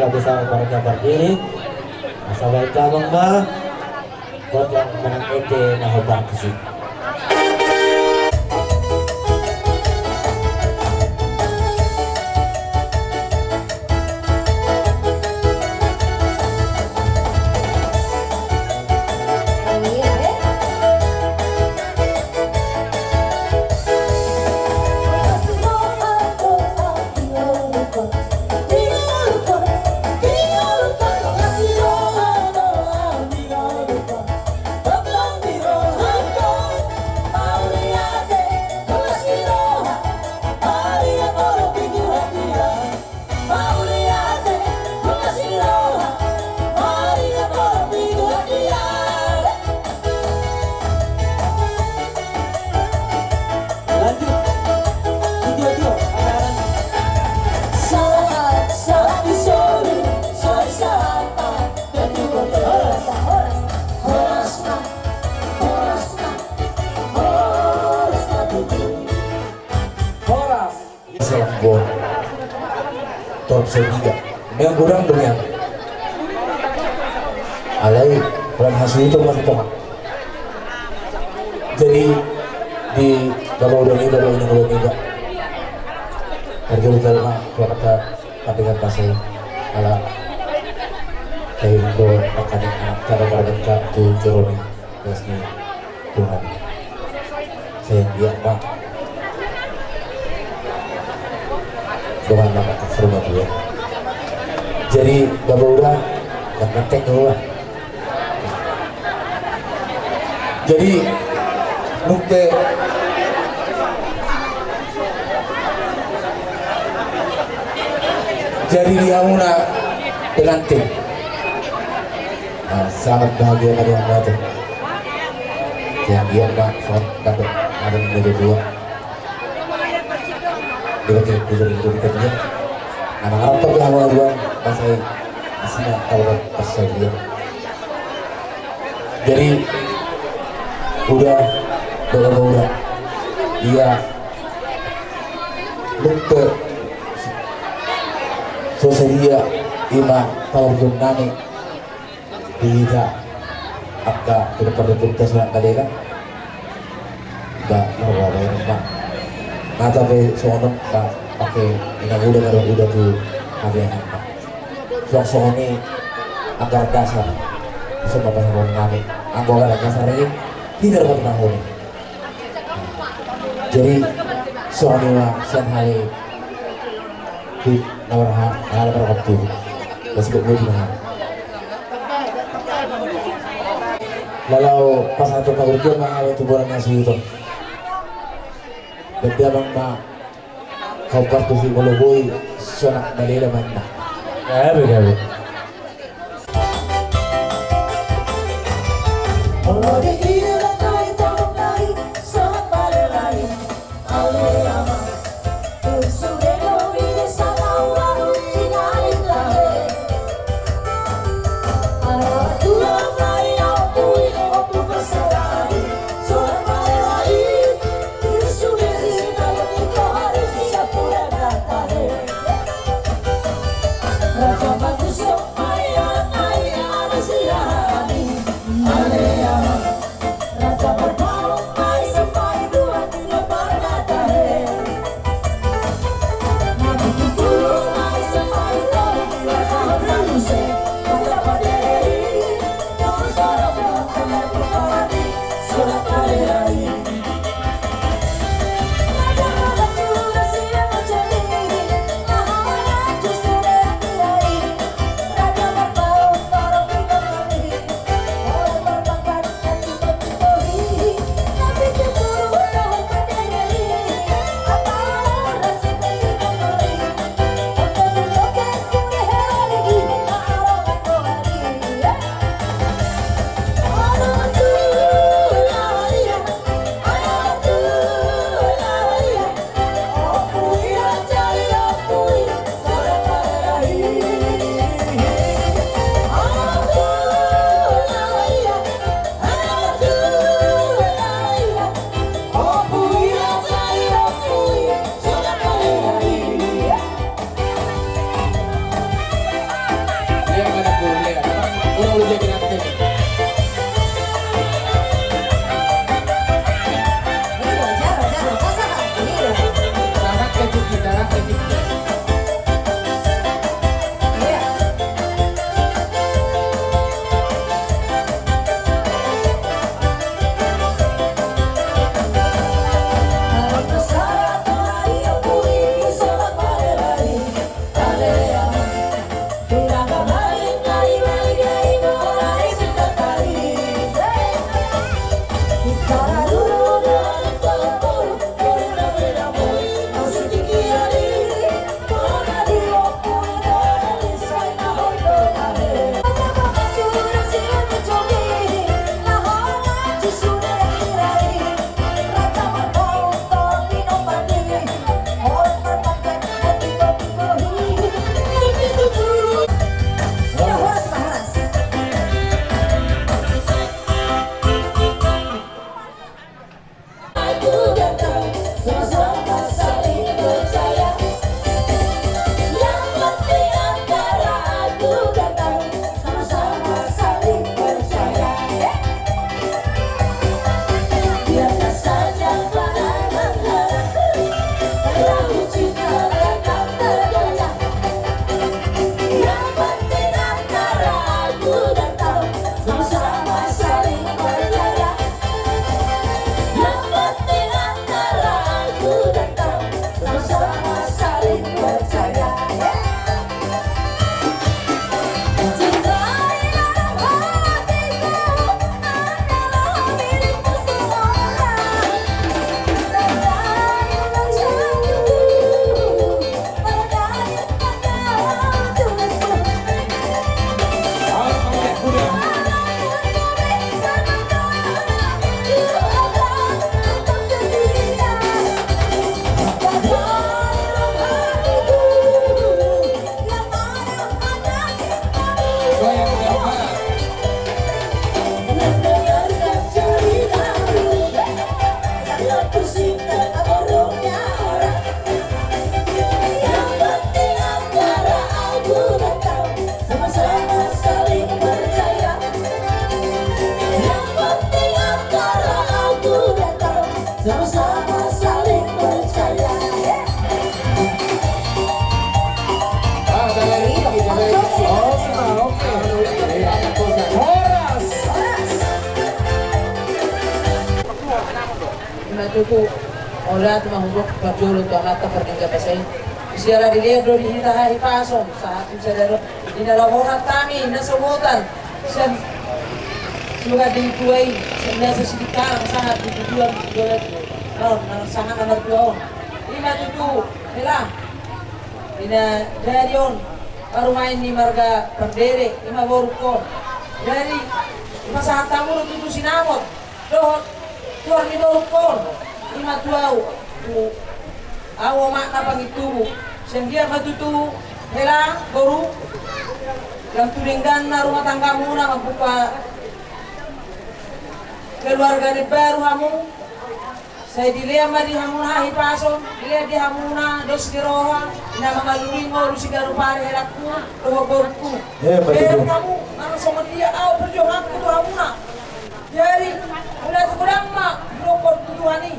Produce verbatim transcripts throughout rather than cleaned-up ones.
Ate sama mereka berdiri. Asa baen damang ma. Buat yang menang ente na ho partisi. Horas. Salam buat Torop Segiga. Yang kurang dengan alai bulan hasil itu masih tengah. Jadi di kalau udah ini, kalau ini, kalau ini, harga udah lama, kalau kata tapi kan pasti ala kayak itu akan anak cara pada kita tuh joroni. Tuhan. Saya dia, Pak. Tuhan, Pak, ke rumah dia. Jadi, Bapak udah, dan ngetek dulu, Pak. Jadi, nukte. Jadi, dia muna pengantin. Ah, selamat bahagia kalian, Batu. Yang dia, Pak, selamat dapat ada yang jadi dua. Dia pakai bujur itu kita dia. Nama apa dia, nama dua? Pas saya di sini, kalau pas saya dia. Jadi, udah, udah, udah. Iya. Betul. So, saya dia, ima, kalau belum nani. Di hita angka pinapardapot ta songon na bale, ba marroha baen, Pak. Nata pe songon on, ba, pake ina uda, maro uda tu habean, Pak. Suang songon i anggaran dasar. Bisa mambahen roha nami. Anggo anggaran dasar i, tidak dapat mahoni. Jadi, songon i ma sian hali. Di nomor ha, hal berapa tu? Masih kok gue di mana? Lalau pas atau kau dia mah, awet tu bola nasi itu. Dan dia bang, ma, kau pas tu si Moloboi, sonak bale da mana? Gabe, gabe. Ima tutu, mauliate ma hudok parjolo tu Amanta Pardenggan Basa i. Siala dilehon do di hita hahipason sahat tu sadari on. Di na laho hami na sobotan sian suka di tua i, sian na sasingkaran sahat di tujuan tujuan on, na sahat na martua on. Ima tutu, hela. Di na jadi on parumaen ni marga Pardede, ima borungkon. Jadi ima sahat hamu do tutu sinamot dohot tuor ni borungkon. Ima tu au, tu au omakna pangintubu. Sian dia ma tutu hela boru, lam tu dengganna rumah tanggamuna mambuka keluarga na baru hamu. Sai dilehon ma di hamuna hahipason, dilehon di hamuna dos ni roha, na mangalului ngolu siganup ari helangku dohot borungku. Hebat itu. Hamu, manang songon dia au perjuanganku tu hamuna. Jadi mauliate godang ma hudokkon tu Tuhan i.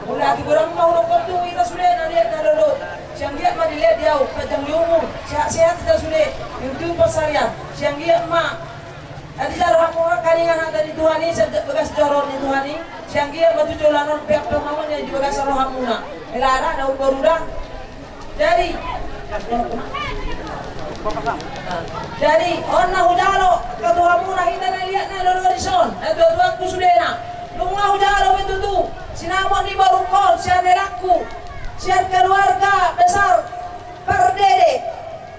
Mauliate godang ma hudokkon tu hita sude na liat na lolo. Sian dia ma dilehon di au panjang ni umur, sehat-sehat hita sude, tingki tu pansarian. Sian dia ma na dijalo hamu angka ninna hata ni Tuhan i, sian bagas joro ni Tuhan i. Sian dia ma tu joloan on peak pe hamu na di bagasan rohamuna. Hela da, na umboru da. Jadi, jadi on na hujalo tu hamuna hita na liat na lolo dison, na tuatuangku sudena. Nunga hujalo be tutu sinamot ni borungkon sian helangku, sian keluarga besar Pardede.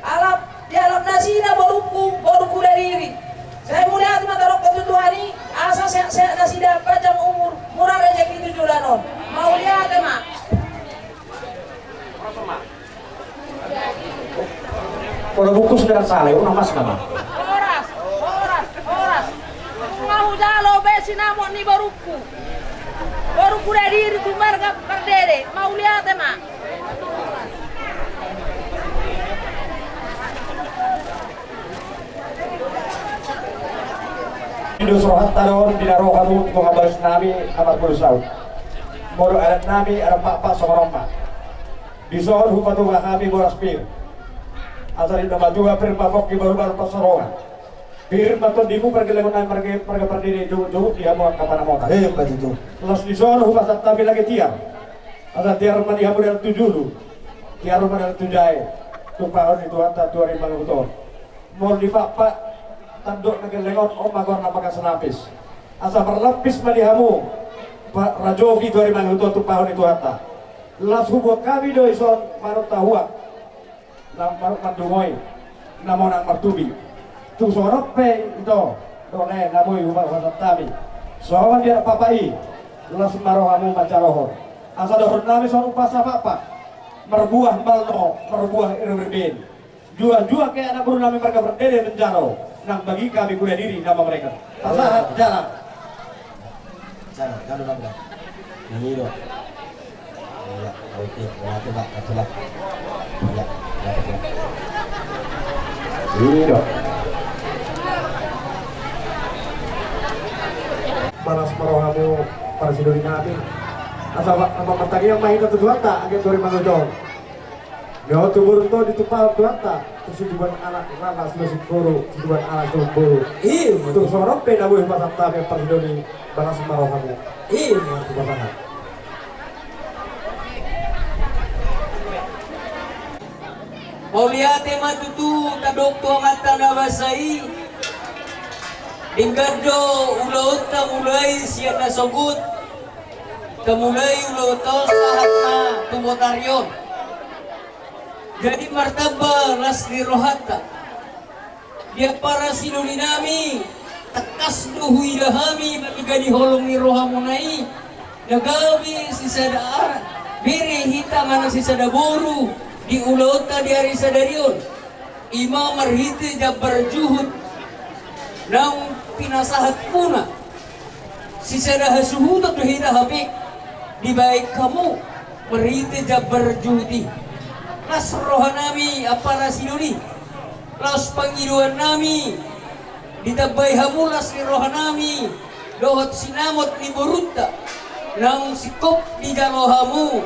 Alap di alap nasida borungku, borungku Dadiri. Sai mauliate ma tadokkon tu Tuhan i, asa sehat-sehat nasida, panjang umur, murah rejeki tu joloan on. Mauliate ma. Pola bungkus dengan sale, unang mas nama. Horas, horas, horas. Nunga hujalo be sinamot ni borungku. Borungku Dadiri tu marga Pardede, mauliate ma. Indo suruhanta do on di na ro hamu tu tonga bagas nami, amang boru saut. Molo adat nami, adat pakpak songon on ma. Dison hupatunga hami boras pir. Asa di na matua pir ma pongki, baru-baru parsorongan. Pir ma tondimu, pargellengon nami marga, marga Pardede, jogot-jogot di hamu angka panamota. Hebat itu. Laos dison hupasahat hami lage tiar. Asa tiar ma di hamu dalan tu julu, tiar ma dalan tu jae. Tumpahon ni Tuhanta tu ari manguhut on. Molo di pakpak, tandok na gelleng on, on ma goarna bagas lapis. Asa marlapis ma di hamu. Pa-, rajoki tu ari mangihut on tumpahon ni Tuhanta. Laos hubuat hami do ison manonta huang na maruk mandungoi na monang martubi. Tung songon on pe ito, dohot na boi hupasahat hami. Songon dia papa i, laos ma rohamu manjalohon. Asa dohonon nami songon umpasa papa, marbuah malno, marbuah irbirben. Juah-juah ke anak boru nami marga Pardede manjalo, nang bagi hami Kudadiri nama mereka. Pasahat jala. Jala, kalau nang, Bang. Ini do. Iya, oke, oke, Bang, oke, Bang. Iya, iya, iya. Ini do. Palas ma rohamu, para sidoli nami. Asa, apa, apa, tangiang ma hita tu Tuhanta, anggiat tu ari mangihut on. Nunga tu boru on ditumpahon Tuhanta, tu situbuan anak, anak na sumboru, situbuan anak sumboru. Iya, tung songon on pe na boi hupasahat hami, para sidoli, palas ma rohamu. Iya, hupasahat. Mauliate ma tutu tadok tu Amanta na basa i. Denggan do ulaonta mulai sian na sogot. Tamulai ulaonta on sahat ma tu botari on. Jadi martamba las ni rohanta. Di ampara sidoli nami, tangkas do huida hami, mangigani holong ni rohamuna i, na gabe sisada anak, bere hita manang sisada boru, di ulaonta di ari sadari on. Ima marhite jambar juhut naung pinasahatmuna. Sisada hasuhuton do hita hape dibaen hamu marhite jambar juhut i. Las rohanami ampara sidoli, laos pangidoan nami ditambai hamu las ni rohanami dohot sinamot ni borunta naung singkop dijalo hamu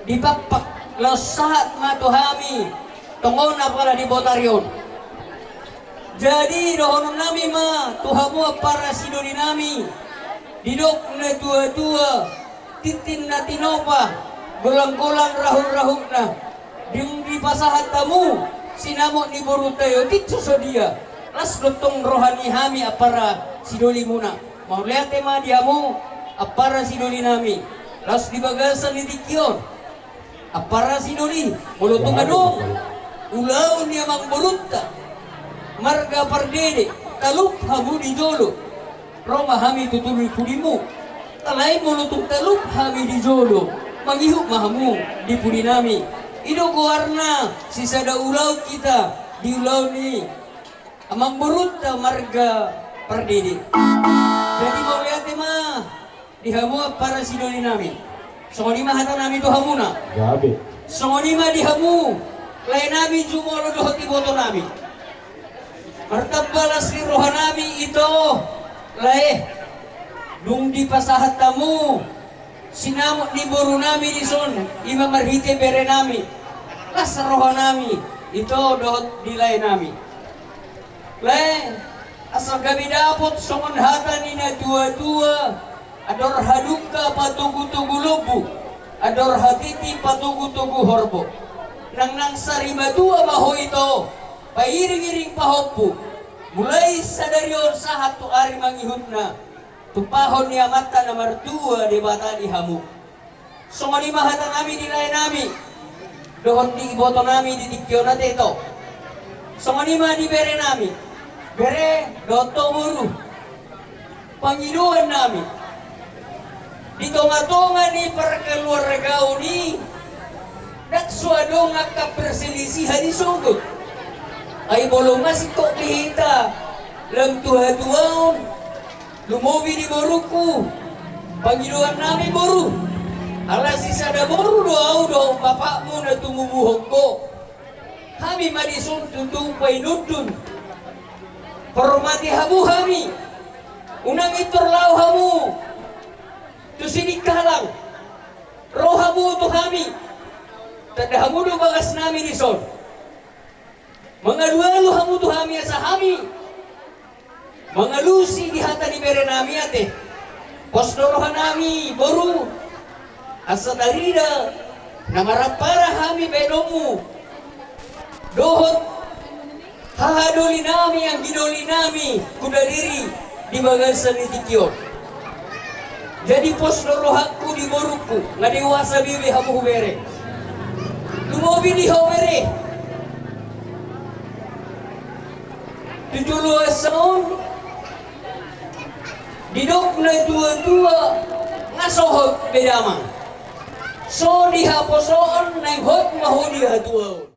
dipakpak, laos sahat ma tu hami tongon apala di botari on. Jadi dohonon nami ma tu hamu ampara sidoli nami, didok na tua-tua, tintin na tinopa, golang-golang rahut-rahutna. Dung dipasahat hamu sinamot ni borunta i otik so sadia, las do tong roha ni hami ampara sidolimuna. Mauliate ma di hamu ampara sidoli nami, laos di bagasan ni tingki on. Ampara sidoli, molo tung adong ulaon ni amangborunta marga Pardede, talup hamu di jolo, ro ma hami tu toru ni pudimu. Alai molo tung talup hami di jolo, mangihut ma hamu di pudinami. I do goarna sisada ulaon hita di ulaon ni amangborunta marga Pardede. Jadi mauliate ma di hamu ampara sidolinami. Songon i ma hatanami tu hamuna. Gabe. Songon i ma di hamu laenami jumolo dohot ibotonami. Martamba las ni rohanami ito, lae. Dung dipasahat hamu sinamot ni borunami dison, ima marhite berenami, las rohanami ito dohot di laenami. Lae, asa gabe dapot songon hata ni na tua-tua, andor hadungka patogu-togu lombu, andor hatiti patogu-togu horbo. Nang, nang sarimatua ma ho ito, pairing-iring pahompu. Mulai sadari on sahat tu ari mangihutna, tumpahon ni Amanta na martua Debata di hamu. Songon i ma hatanami di laenami dohot di ibotonami di tingki on ate ito. Songon i ma di berenami, bere dohot ho boru. Pangidoannami, di tonga-tonga ni parkeluargaon i, ndang so adong angka perselisihan i sogot. Ai molo masingkop di hita lam tu hatuaon, lumobi di borungku, pangidoannami boru, ala sisada boru do ahu dohot bapakmu na tumubuhon ho. Hami ma dison tutu painundun. Hormati hamu hami. Unang intor laho hamu tu Sidikalang. Ro hamu tu hami. Tanda hamu do bagasnami dison. Mangalu-alu hamu tu hami asa hami mangalusi di hata ni berenami ate. Pos do rohanami boru, asa tarida na marampara hami baenonmu dohot hahadolinami, anggidolinami Kudadiri di bagasan ni tingki on. Jadi pos do rohangku di borungku, nga dewasa be be hamu hubere. Lumobi di ho bere. Tu joloan on, didok na tua-tua, nga so hot be damang. So dihaposohon naeng hot ma ho di hatuaon.